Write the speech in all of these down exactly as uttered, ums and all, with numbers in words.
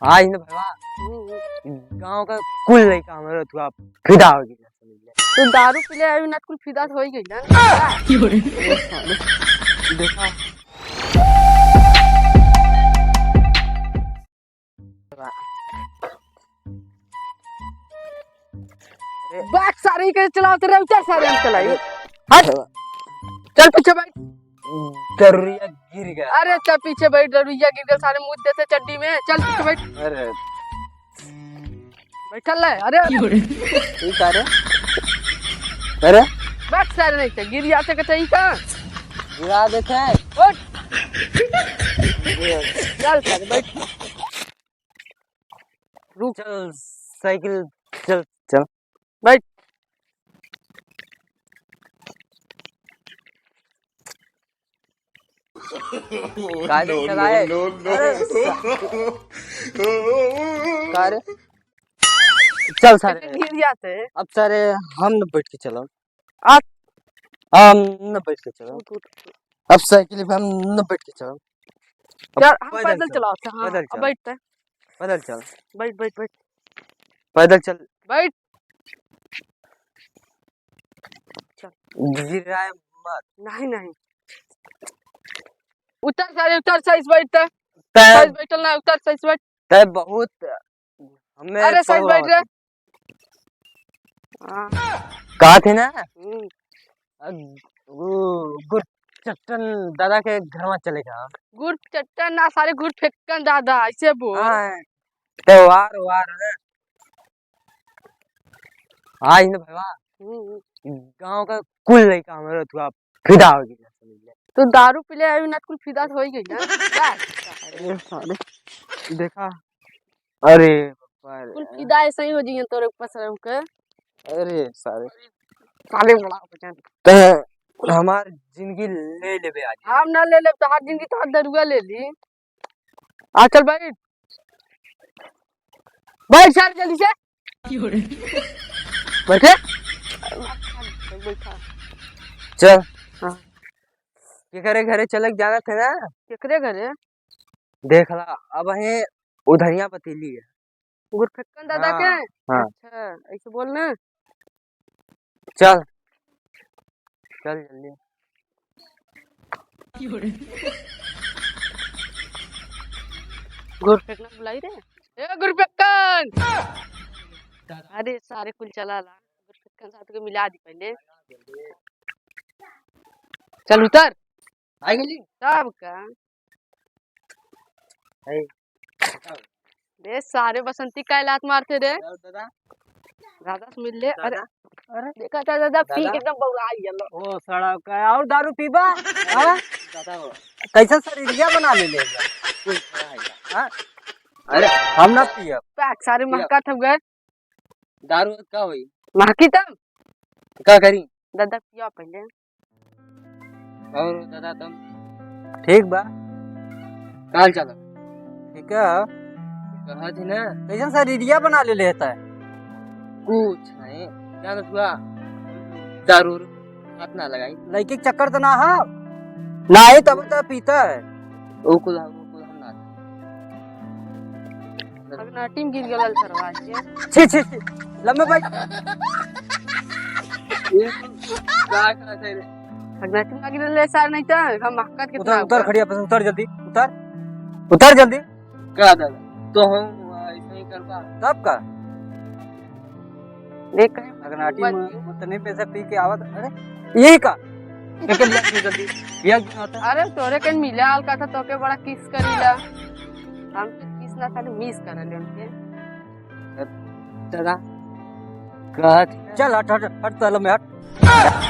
आज न भवा, हम्म। गाँव का कुल लइका हमरे थुआ फिदा होइ गइल। तू दारू पी ले, अभी ना कुल फिदा होइ गइल ना। देखा। बात सारी के चलाओ तो रे, उतर सारे हम चलाई। हट। चल पीछे बैठ। दरुइया गिर गया। अरे चल पीछे बैठ, दरुइया गिर गया, सारे मुँह देते चड्डी में। चल पीछे बैठ। अरे। बैठल रहे। अरे। ई का रे? अरे। बैठ सारे नहीं थे, गिर जाते के चाहिए का? गिरा देते। उठ। चल सारे बैठ। रुक। चल, साइकिल, चल, चल। बैठ। का रे, no, चलाए? No, no, no। अरे, का रे? चल सारे। गिर जाते। अब सारे हम न बैठ के चलब। आ, हम न बैठ के चलब। उठ, उठ। अब साइकिल पे हम न बैठ के चलब। अब चल, हम पैदल पैदल चल, चलाओ, हाँ, पैदल अब चल। बैठ तै। पैदल चल। बैठ, बैठ, बैठ। पैदल चल। बैठ। चल। गिराए मत। नहीं, नहीं। उतर सारे, उतर, सही से बैठ तै। तै सही से बैठल ना, उतर, सही से बैठ। तै बहुत हमें अरे, सही से पढ़वा बैठ रे। होता। हाँ। कहा थे ना? हम्म। अ, वो गुरचट्टन दादा के घरवा चले का? गुरचट्टन ना, सारे गुरफेक्कन दादा, ऐसे बोल। हाँ, त्योहार, व्योहार है। आज न भवा, हम्म। गाँव का कुल लइका हमरे थुआ फिदा होइ गइल। तू दारू पी ले, अभी ना कुल फिदा होइ गइल ना। जा। अरे सारे, देखा। अरे बापा रे। कुल फिदा ऐसे ही हो जाइए तोरे ऊपर से रह के। अरे सारे। साले बड़ा वजन। ते हमार जिंदगी ले लेबे आज। हम ना ले लेब, तोहार जिंदगी तोहार दरुआ ले ली। आ चल बैठ। बैठ सारे जल्दी से। बैठे। बैठा। चल। हाँ। केकरे घरे चले के जाना थे ना? केकरे घरे? देख ला, अब हे उधरिया पतीली है। गुरफेक्कन दादा हाँ, के? हाँ। अच्छा, ऐसे बोल ना। चल, चल जल्दी। गुरफेक्कन बुलाई रे। ए गुरफेक्कन! अरे सारे कुल चला ला। गुरफेक्कन साथ के मिला दी पहले। चल उतर। आ गइली? तब का? है। बे सारे बसंती का लात मारते रे। और दादा? दादा से मिल ले। अरे, दादा? अरे। देखा था दादा, पी दादा? के एकदम बौरा आ गया। ओ, सड़ा का, और दारू पीबा? हाँ? दादा हो। कैसा शरीरिया बना ले ले? कुछ खड़ा है। हाँ? अरे, हम ना पियब। पैक सारे पियब। महका थक गए। दारू का होई? महकी तब? का करी? दादा पिया पहले। और दादा तुम? ठीक बा। काल चला। ठीक है। कहा थी ना? कैसन शरीरिया बना ले लेता है? कुछ नहीं। जानत हुआ? दारू हाथ ना लगाई। लड़की के चक्कर तो ना हा? नहीं, तब तो पीता है। ओ कुल, ओ कुल हम ना। अगनाटी में गिर गलल सरवा के। छी, छी, छी। लम्बे भाई। ये का कहत है रे? अगनाटी में गिर ले सार नहीं तो हम हक्कत कितना उतर, उतर हुआ। खड़िया पर से, उतर जल्दी, उतर। उतर जल्दी। का दादा? तो हम ऐसे ही करबा। तब का? देख कहीं अगनाटी मत में गिर। उतने पैसे पी के आवत, अरे, यही का? लेकिन जल्दी, जल्दी। ये क्यों होता है? अरे, तोरे कहीं मिले आल का था, तोके बड़ा किस करीला। हम तो किस ना खाली मिस कर ले उनके। दादा, कहत चल, हट, हट, हट, चल, मैं हट।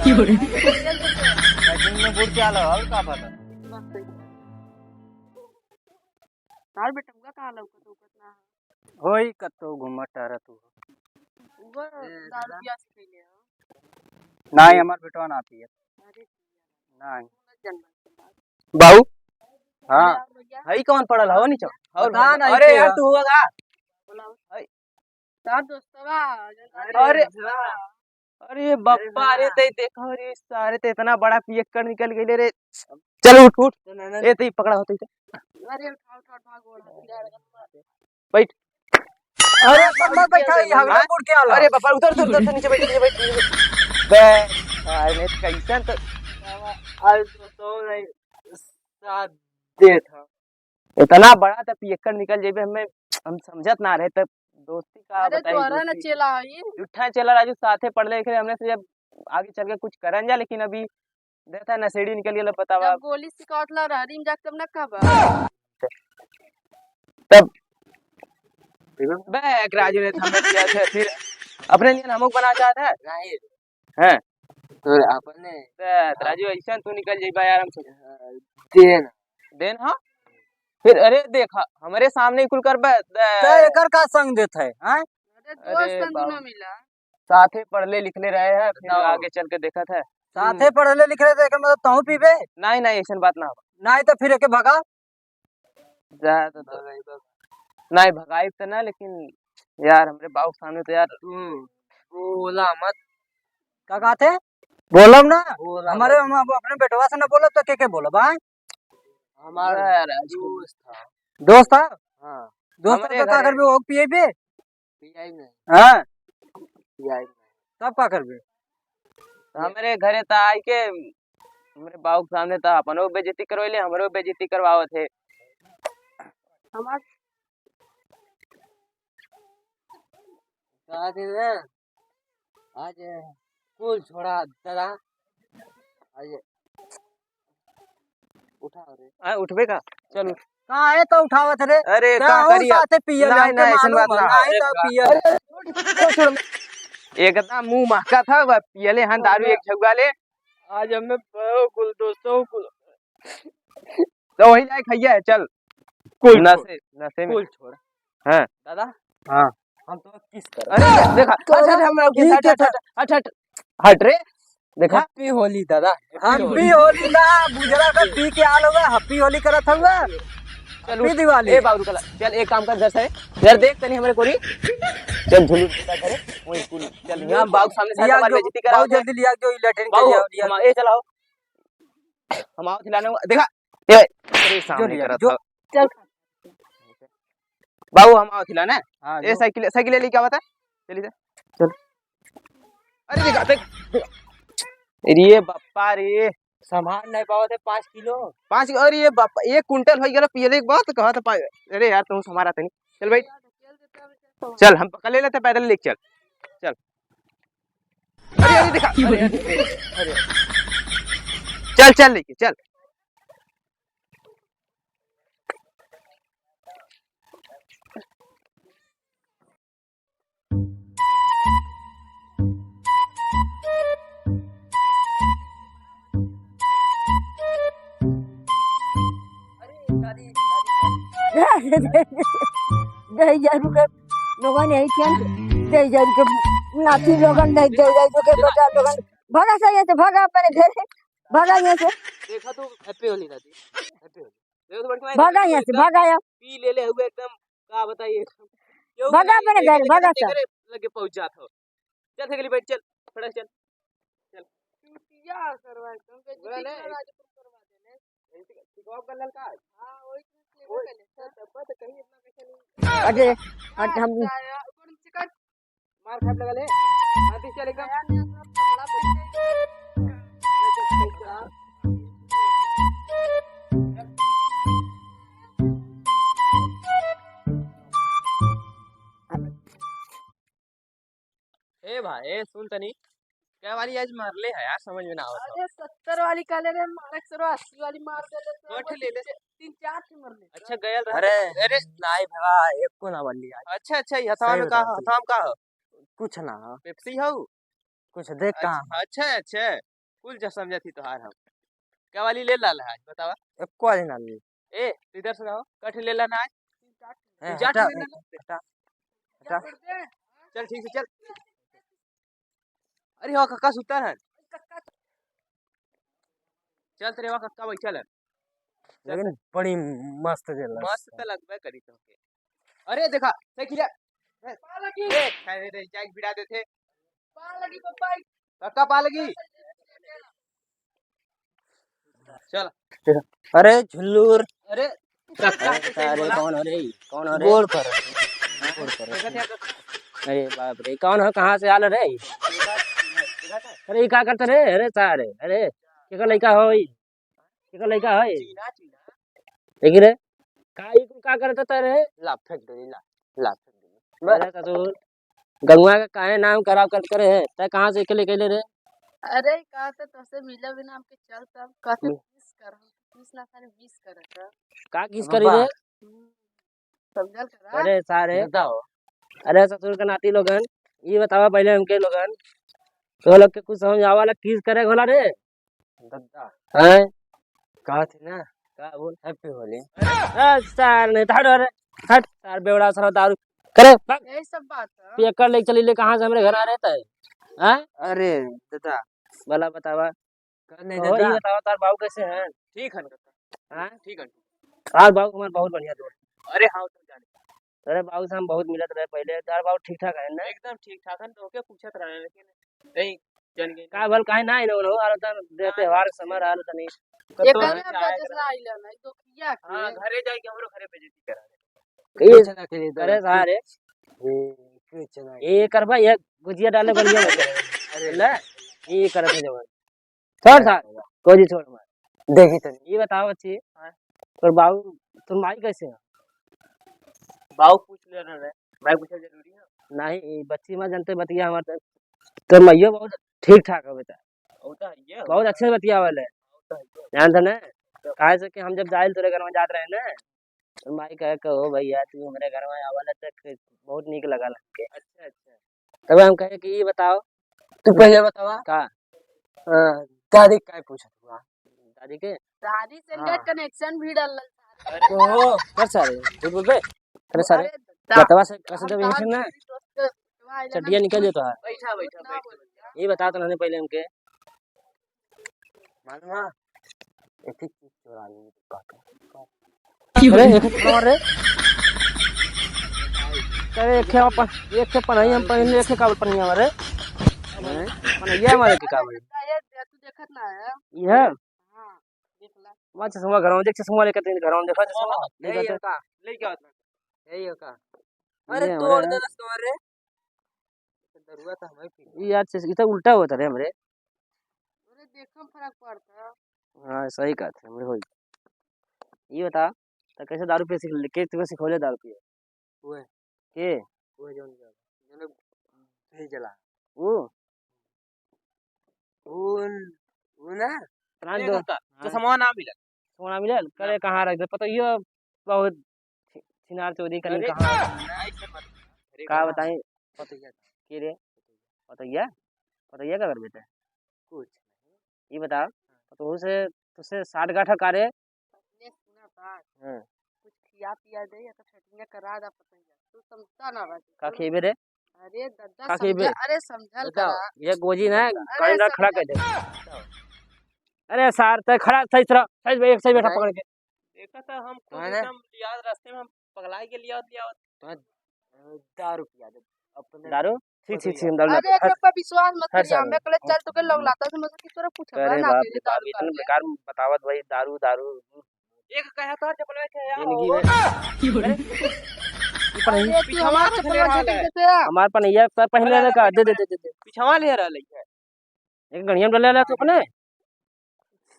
क्यों रे? लेकिन में बुड़ के आलो, और का पता? तार बेटवा कहाँ लौकत, लौकत ना है? होई कतो घूमत टहरत हो। वो ए, दारू दादा। पिया से पहले हो। नहीं, हमार बेटवा ना पिए। अरे। नहीं। बाबू। हाँ। अरे यार भैया। हई कौन पड़ल हवा नीचे? और पता भैया। नहीं अरे के यार, है। तू होगा। बोला। हई। तार दोस्तवा। अरे अरे। अरे बप्पा, अरे अरे हाँ। ते देखो रे, सारे ते इतना बड़ा पियक्कड़ निकल गइले रे। चल उठ, उठ। तो ना, ना। ए, ते पकड़ा होते। अरे उठा, उठा, उठा, गोड़ हाथ गिरा रहा है। बैठ। अरे, ऊपर मत बैठा, ये हगला हाँ? बुड़ के आला। अरे बापा, उतर, उतर, उतर, उतर, नीचे बैठ, नीचे बैठ, नीचे बैठ। बे, अरे, कैसन तो आज तो सो नहीं, साथ देत ह। इतना बड़ा त पियक्कड़ निकल जेबे, हमें, हम समझत ना रहे, तब दोस्ती का अरे, बताई, तोहरा न दोस्ती। चेला हई। झूठा चेला राजू, साथे पढ़ले लिखले, हमने से जब आगे चल के कुछ करन जा, लेकिन अभी देखा नशेड़ी निकल गेल, बतावा। जब गोली सिखावत ला रहरी में जाके तब न कहबा। तब बे, एक राजू ने हमें दिया था, फिर अपने लिए हमको बना चाहता है। नहीं। हैं? तो अपने ते, राजू, ऐसा तू निकल जाइबा यार, हमसे। देन। देन, हाँ? फिर, अरे, देखा, हमरे सामने ही कुल करबे, दे। ते एकर का संग देत है, हैं? अरे, दोस्त अरे, संग बाबू। ना मिला। साथे पढ़ले लिखले रहे हैं, फिर बताओ। आगे चल के देखत है। साथे हम्म। पढ़ले लिखले रहे, तो एकर मतलब तहूँ पीबे? नहीं, नहीं, ऐसन बात ना हो। नहीं, तो फिर एके भगा। जा, तो, तो। नहीं, भगाई तो ना, लेकिन यार, हमरे बाबू के सामने तो यार। तू बोला मत। का कहते? बोलब ना। बोला हमरे, मत। हम अब अपने बेटवा से ना बोलब, तो के के बोलब, हाँ? हमार यार, आज दोस्त था। दोस्त था? हाँ। दोस्त हमरे तो का घरे। करबे, वो पिएबे? पियाई नहीं। हाँ। पियाई नहीं। तब का करबे? तो हमरे घरे त आई के, हमरे बाबू के सामने त अपनो बेइज्जती करवैले, हमरो बेइज्जती करवावत है। हमार का दिन है? आज कुल छोड़ा दादा। आज उठाओ रे। आ, उठबे का? चल उठ। काहे तो उठावत रे? अरे, का का हूँ करिया? साथे पियल नहीं, हमके नहीं, ऐसन मालूम बात है। ना। नहीं तो पियल। अरे, छोड़, छोड़। एकदम मुंह महका था, वह पियले हन दारू एक झउआ ले। आज हमें कुल दोस्तों कुल। तो वही लायक है, चल। कुल छोड़। नशे, नशे में। कुल छोड़। हाँ। दादा। हाँ। हम तो किस तरह अरे, देखा, हट, हट, हम लोग की हट, हट, हट, हट, हट, हट रे। देखा? Happy होली दादा, happy होली। Happy होली ना, बुजरा का पी के आल होगा, happy होली करत होगा। चल Happy उठ। दिवाली। ए बाबू रुकला, चल एक काम कर, घर से, यार देख तनी हमरे कोरी। चल झुलू झुलता करे, वही कुल। चल यहाँ बाबू सामने से लिया हमारी जो, बेइज्जती करा बाबू दे। जल्दी लिया जो, ये latrine बाबू, कर जाओ, लिया। हम, ए चलाओ। हम आओ खिलाने हुआ, देखा? ए, अरे जो सामने लिया, करत जो। था। चल। बाबू, हम आवत हिला ना। हाँ, ए, जो। साइकिल, साइकिल लेके आवत है। चल इधर। चल। अरे, देखा, देख, देख। अरे, ये बाप्पा रे। संभाल नहीं पावत है पाँच किलो। पाँच किलो, अरे, ये बाप्पा, एक कुंटल हो गया, पियले के बाद कहत है पा-, अरे यार, तुम संभाला तनी। चल भाई। चल, हम पकड़ ले लेते, पैदल लेके चल। चल। अरे, अरे, देखा। अरे, अरे, अरे। चल, चल लेके, चल। दे जरू के लोगन यही खेल, दे जरू के नाती लोगन नहीं, दे जरू के बेटा लोगन। भागा से, यहाँ से भागा अपने घर, भागा यहाँ से। देखा तू, happy होली दादी, happy होली। देखो तो बड़की माई, भागा यहाँ से, एकदम भागा यहाँ। पी ले ले हुए एकदम, का बताइए। क्यों भागा भाई, अपने घर, भागा से। लगे पहुंच जात हो। चल, थकली बैठ, चल, फटाक चल, चल। चूतिया सरवा एकदम, बोला बेइज्जती नहीं। करवा दे, तुम करवा देले। ठीक है, ठीक है, आपका लड़का है। हाँ, वही तो लेबे ओए, पहले। चल, तब तो कहीं इतना कैसे नहीं। अरे, हट, हम साया, ऊपर नीचे कर। मार खाए लगा ले। मार दी, चल एकदम। ए भाई, ए, सुन तनी, कै वाली आज मारले है यार, समझ में ना आवत हो। अरे, सत्तर वाली कहले रे, मारक सरो अस्सी वाली मार दे, तो कोठ ले ले। तीन चार ठे मरले। अच्छा, गयल रहा। अरे, अरे। नाई भवा, एको ना बल्ली आज। अच्छा, अच्छा, ये हथवा सही में का बता हो? तू। हथवा में का हो? कुछ ना हो। पेप्सी हो? कुछ देख अच्छा, कहाँ हो? अच्छा, अच्छा। कुल जब समझत ही तोहार हम। कै वाली ले लाला आज, बतावा। एको वाली ना ली। ए, तू इधर से रहो, कठ ले लाना आज। ए, तू जाट हटा, ले लाना। हटा, हटा। चल, ठीक से चल। अरे, हो, कक्का सुता है। चल, तेरे वहाँ कक्का बैठल है। लेकिन बड़ी मस्त जेल है। मस्त तो लगबे करी तोहके। अरे, देखा, साइकिल है। ए, ए, अरे रे, जाके भिड़ा देथे। कक्का पा लगी। चल। अरे झुल्लूर। अरे, कक्का अरे, कैसे अरे, बोला? कौन हो रे? कौन हो रे? गोड़ पर। छोड़ कर। अरे बाप रे, कौन हो, कहाँ से आल रे? अरे, ई का करत रे? अरे सारे, अरे, केकर लइका हो ई? केकर लइका हो ई? देखी रे, का ई कुल का करत रे? ला, फेंक दे, ला, ला, फेंक दे। अरे ससुर, गंगवा का काहे नाम खराब करत करे है? तै कहाँ से इके लेके अइले रे? अरे, का तो तोसे मिले बिना हमके चल तब, का तो हम्म। Kiss कर, हम kiss ना करे, wish करत है। का kiss करी रे? हम्म, समझल करा। अरे सारे, बताओ। अरे ससुर के नाती लोगन, ई बतावा पहिले हमके लोगन, तो लोग के कुछ समझ आवा ला, kiss करे के होला रे? दद्दा। हैं? कहत ही ना, का बोल? Happy होली। ए, सार नहीं, हट रे, हट, सार बेवड़ा, सारा दारू। करे, भाग। यही सब बात है। पियक्कड़ लेके चली ले, कहाँ से हमरे घर आ रहता है? हैं? अरे, दद्दा। भला बतावा। का नहीं कहो, दद्दा? ई बतावा, तार बाबू कैसे हैं? ठीक है, दद्दा। हैं? ठीक है। तार बाबू हमार बहुत बढ़िया दोस्त। अरे हाँ, तो जाने। अरे बाबू से हम बहुत मिलत रहे पहिले। तार बाबू ठीक ठाक है ना? एकदम ठीक ठाक है, तो ओके पूछत रहे, लेकिन नहीं, जान गए। का भल काहे ना आइल हो? आल तन दे ना, त्योहार ना। समय रहल तनी। एक कतो बार जाए जैसा आइल है ना, तो किया हाँ, के? घरे जाए के हमरो घरे बेइज्जती करा दे। ये कुछ ना करिए, करे कुछ सारे। ये कुछ ना ये करबा, ये गुजिया डाले बनिया में करे। अरे ले, ये करत है जवन। छोड़ सार, कोजी छोड़ मार। देखी तनी। ये बताओ बच्ची, हाँ। तोर बाऊ, तोर माई कैसे है? बाऊ पूछ ले रहे, माई पूछल जरूरी है? नहीं, ये बच्ची माँ जानते बतिया हमार तो, तोर माइयो बहुत ठीक ठाक है बेटा। वो तो है ही है। बहुत अच्छे से बतियावल है। वो तो है ही है। जानत है ना? तो काहे से कि हम जब जाइल तोरे घर में जात रहे ना, तो माई कहे, "कहो भैया, तू हमरे घर में आवल है, तो बहुत नीक लगल हमके।" अच्छा, अच्छा। तब हम कहे कि ये बताओ। तू पहिले बतावा। का? अ, दादी के काहे पूछत हुआ? दादी के? दादी से हाँ। Net connection भी डाल। ओहो, कर सारे, झूठ बोलबे? अरे सारे, अरे, दा-, बतवा से कस हम देबे कहाँ ना। दोस्त के, वहाँ चड्डिया निकल जाता है। बैठा, बैठा, ना बैठा। बोल। ये बता तो नहीं पहिले हमके। मालूम है? एक ही चीज चोरा ली। अरे, एक चोरा रे। अरे, एक खे अपन, एक खे पनही हम पहन ले, एक खे काबल पनही हमारे। हैं? पनही हमारे के काबल। ये तू देखत ना है? ये है? हाँ, देख ला। वहाँ चश्मा घरवा देख, चश्मा लेकर तेरे घरवा देखा, चश्मा। हाँ, लेकर यही ते। का? ले क्या होता? यही का? अरे, ये तोड़ हमारे देलस कमर रे। दरुआ तो हमें पी। ई यार, चीज, ई तो उल्टा होता रे हमरे। अरे, देखम फर्क पड़ता। हाँ, सही कहत है, हमरे होई। ई बता, तो कैसे दारू पिए सीख ले? के तुमको सिखौले दारू पिए? ओए। के? ओए, जौन, जौन, जौन भेजला। वो? वो, वो ना? प्राण ए दो। काका, हाँ। चश्मा ना मिलल। चश्मा ना मिलल? करे ना। कहाँ रख दे? पता यो बहुत छि-, छिनार चोरी कनी अरे, कहाँ? ना, ऐसे मत। अरे का बाबा। बताई? पतैया। के रे? पतैया? पतैया का करबे ते? कुछ। ये बता, तो उसे, तुझसे साठ गांठ का रे? अपने सुना बात। हाँ। कुछ खिया पिया दे या तो छठिया करा दा पतैया। तू समझता ना बात। का खिएबे रे? अरे दादा का खिएबे? समझा, अरे समझल दादा, करा। ये गोजी ना, अरे गाड़ी ना खड़ा समझा। कर दे। अरे सार, ते खड़ा सही तरह, सही, एक सही बैठा बताई। पकड़ के। देखा था हम खुद हाँ ना। एकदम लिया रास्ते में हम पगला के लिया, लिया। तो, अ, दारू पिया दे। अपने दारू? छी, छी, छी, हम दारू ना अरे, पीते। एक पर विश्वास मत हर करिए, साल। हमें कले चल तो के लोग लाता समझ के तोरा पूछा अरे ना बाप रे बाप, इतने बेकार बतावत भाई, दारू, दारू। एक कहा था चपलवा के यार जिंदगी हो। में। अरे, ये पहले अरे, तू पीछा हमार मार चपलवा पहले झटक वाला है। देते हैं। हमार पनैया पर पहले अरे, का? दे, दे, दे, दे, दे। पिछवा ले रहल है। एक गड़िया में डले वाला तू अपने?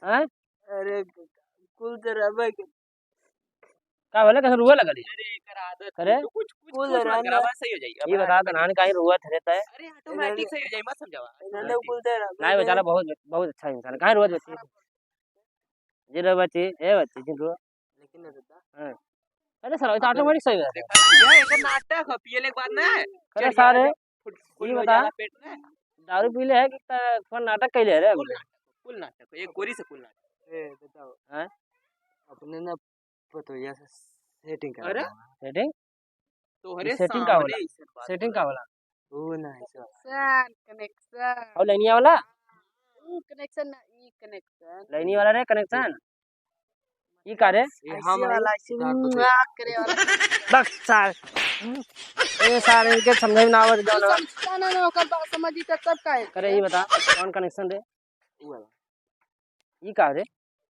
हैं? अरे, कुल तो रबे के। का बोले, कैसे रुआ लगा ली? अरे, एकर आदत अरे? है। तो कुछ, कुछ, कुल कुछ मत रबे। करा, बस सही हो जाई। ये अपना बता, automatic। तो नान काहे रुआ थे रहता है? अरे, automatic सही हो जाई, मत समझावा। इन्होंने automatic। कुल तो रबे नहीं, बेचारा के। बहुत, बहुत अच्छा इंसान है। काहे रुआ बच्ची? जी रे बच्ची, ए बच्ची, जिन रुआ। लेकिन ना दादा। हाँ। अरे सर, ये तो automatic सही है। देखा, यह एक नाटक है, पियले के बाद ना, अरे चढ़िया सारे, फुट-, फुल ये हो बता, जाला पेट में। दारू पी ले है कि त-, कौन नाटक कैले है रे? फुल नाटक, फुल नाटक, एक गोरी से फुल नाटक। ए, बताओ। हैं? अपने ना पतोहिया से setting करा अरे? दो। Setting? तोहरे ये setting का सामने होला? ई सब बात setting होला। का होला? वो ना है सर। Connection, connection। और लाइनिया वाला? ऊ connection ना, ई connection। लाइनिया वाला रे connection? ई का रे? ये ऐसे हम वाला, हैं। ऐसे मुआ करे वाला। बक सार। ए सार, इनके समझे में ना आवत तू जाओ ना। समझता ना, ना, ओकर बात समझी त तब काहे करे, करे? ई बता, कौन connection रे? ई वाला। ई का रे?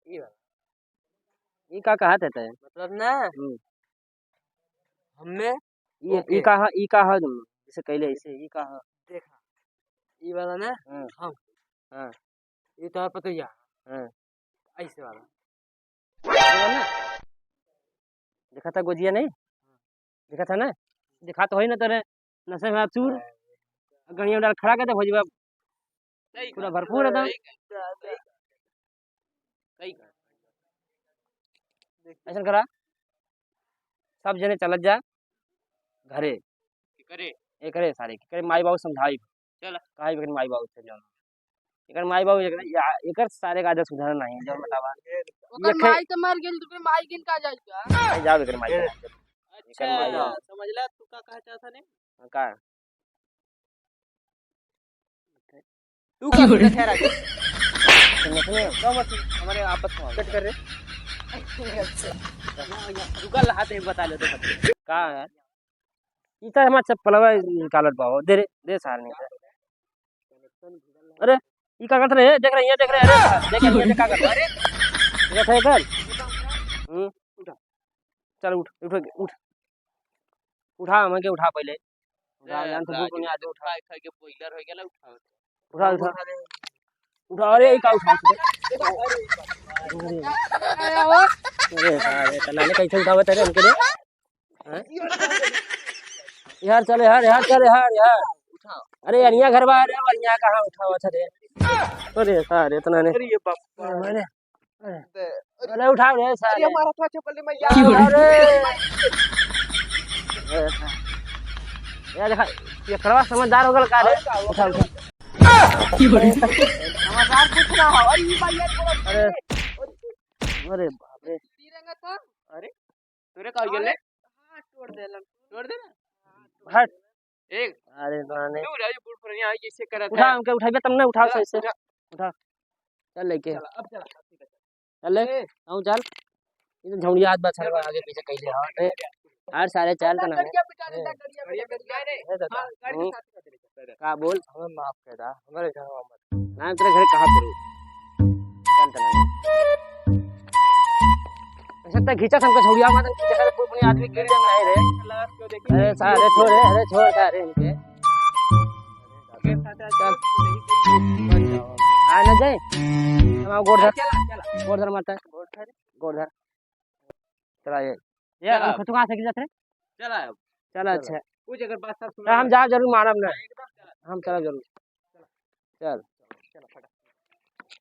ई वाला। ई का कहत है तै? मतलब ना, हम्म। हमें ई, ई OK। का ह, ई का ह जौन जैसे कैले ऐसे, ई का ह? देखा, ई वाला ना, हाँ। हम। हाँ। ई तोहर पतोहिया। हाँ। ऐसे वाला। ऐसे वाला ना? देखा था गोजिया नहीं? देखा था ना? देखा तो होई ना तोरे नशे में चूर। गड़िया डाल खड़ा कर दे भोजवा। सही पूरा कहा। भरपूर एकदम। सही कहा। सही कहा। ऐसन करा, सब जने चलत जा घरे। केकरे? एकरे सारे, केकरे माई बाबू समझाई। चल। काहे एकर माई बाबू से जौन? एकर माई बाबू एकरे, या, एकर सारे का आदत सुधरना नहीं, जौन बतावा। ओकर ये खे- माई तो मर गेल, तो ओकर माई गिन का जाई का? नहीं, जाओ एकर माई के। अच्छा, एकर माई बाबू। समझला, तू का कहे चाहत हने? का? तू का बोले? ठहरा के। सुनो, सुनो। का मत, हमारे आपस में आओ। कट कर रे। रुका, हाथ में बता ले तो। का है? ई तो हमार चप्पलवा निकालत बा हो। दे रे, दे सार नहीं। अरे, ई का करत रहे? देख रहे, ये देख रहे, अरे, देख रहे, ये का करत रहे? देख रहे, देख। हम्म। चल उठ, उठ, उठ। उठा, हमन के उठा पहिले। उठा, ए, जान से भूख नहीं आदमी उठा। खाए, खाए के boiler हो गेला, उठा। उठा, उठा। उठा, अरे, ई का उठा? अरे, अरे, सारे, तना ने कैसे उठावत है रे हमके रे? हैं? यार, चल यार, यार, चल यार, यार। अरे, अनिया घर बा रे, अनिया कहाँ उठावत है रे? अरे, सारे, तना ने। अरे, ये बाप। अरे, अरे उठाओ रे सारे। अरे हमारा था चप्पल में यार। अरे। यार देखा, ये कड़वा समझदार हो गल का रे? उठा, उठा। समझदार कुछ ना हो। अरे भाई यार, अरे, अरे बाप रे। अरे, तोरे का हो गेल रे? हाथ तोड़ देलन। तोड़ देना? हट। एक। अरे गाने। तू उठा, ये बूढ़ पुरानिया है, कैसे करत उठा, है? हमके उठाइबे तब ना, उठाओ चला, सही से। उठा। उठा। चल लेके। चला, अब चला, अब ठीक है, चल। चल ले, ए। आऊ चल। ये तो झौड़िया हाथ बछर आगे पीछे कैसे हट रे। हर सारे चल तना ने। गड़िया पिटा दे, ए। गड़िया पिटा दे। ए दादा। हाँ, गाड़ी के हम्म। साथ कर दे। का बोल? हमें माफ कर दा, हमारे घर में मत। ना, तेरे घर कहाँ करू? चल तना। ऐसे तो घीचा हमको झौड़िया मत, जैसे कोई अपने आदमी गिर जाए नहीं रे। अरे सारे छोड़, अरे छोड़ सारे इनके। चल। आ ना जाए। हम गोड़ धर। चला, चला। गोड़ धर माता। गोड़ धर। चला ये। ये चला। हम खतुआ से गिर जाते हैं। चला अब। चला, चला। अच्छा। कुछ अगर बात साथ सुना तो हम ना। जाब जरूर मानब ना। एकदम चला। हम चला जरूर। चल। चला, फटाक।